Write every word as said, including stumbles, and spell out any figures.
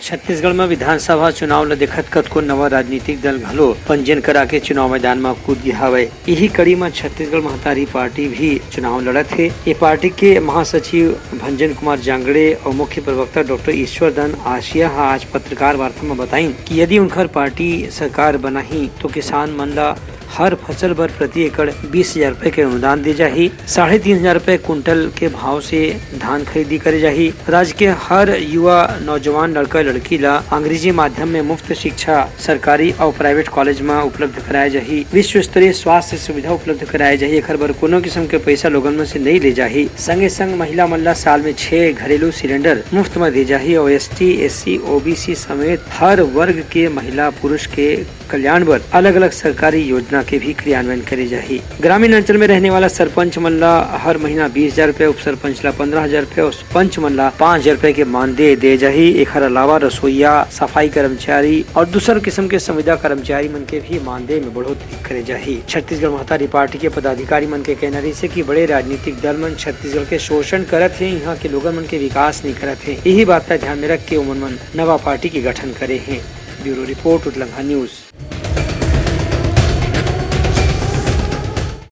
छत्तीसगढ़ म विधानसभा चुनाव ल देखत कतको नवा राजनीतिक दल घलो पंजीयन करा के चुनाव मैदान म कूद गे हवय। इही कड़ी म छत्तीसगढ़ महतारी पार्टी भी चुनाव लड़त हे। ये पार्टी के महासचिव भंजन कुमार जांगड़े अउ मुख्य प्रवक्ता डॉक्टर ईश्वर दन आशिया ह आज पत्रकार वार्ता म बताइन कि यदि उनखर पार्टी सरकार बनाही, तो किसान मन ल हर फसल बर प्रति एकड़ बीस हजार रुपए के अनुदान दे जाही। साढ़े तीन हजार रुपए कुंटल के भाव से धान खरीदी करे जाही। राज्य के हर युवा नौजवान लड़का लड़की ला अंग्रेजी माध्यम में मुफ्त शिक्षा सरकारी अउ प्राइवेट कॉलेज म उपलब्ध कराए जाही। विश्व स्तरीय स्वास्थ्य सुविधा उपलब्ध कराए जाही। एखर बर कोनो किस्म के पैसा लोगन मन से नइ ले जाही। संगे संग महिला मन ला साल में छह घरेलू सिलेंडर मुफ्त म दे जाही अउ एसटी, एससी, ओबीसी समेत हर वर्ग के महिला पुरुष के कल्याण बर अलग-अलग सरकारी योजना के भी क्रियान्वयन करे जाही। ग्रामीण अंचल में रहने वाला सरपंच मन ला हर महीना बीस हजार रुपए, उप सरपंच ला पन्द्रह हजार रुपए अउ पंच मन ला पाँच हजार रुपए के मानदेय दे जाही। एखर अलावा रसोईया, सफाई कर्मचारी अउ दूसर किस्म के संविदा कर्मचारी मन के भी मानदेय में बढ़ोतरी करे जाही। छत्तीसगढ़ महतारी पार्टी के पदाधिकारी मन के कहना रहिसे कि बड़े राजनीतिक दल मन छत्तीसगढ़ के शोषण करत हे, इहाँ के लोगन मन के विकास नइ करत हे। इही बात ला ध्यान में रख के ओमन मन नवा पार्टी के गठन करे हे। Bureau report, Utlangha news.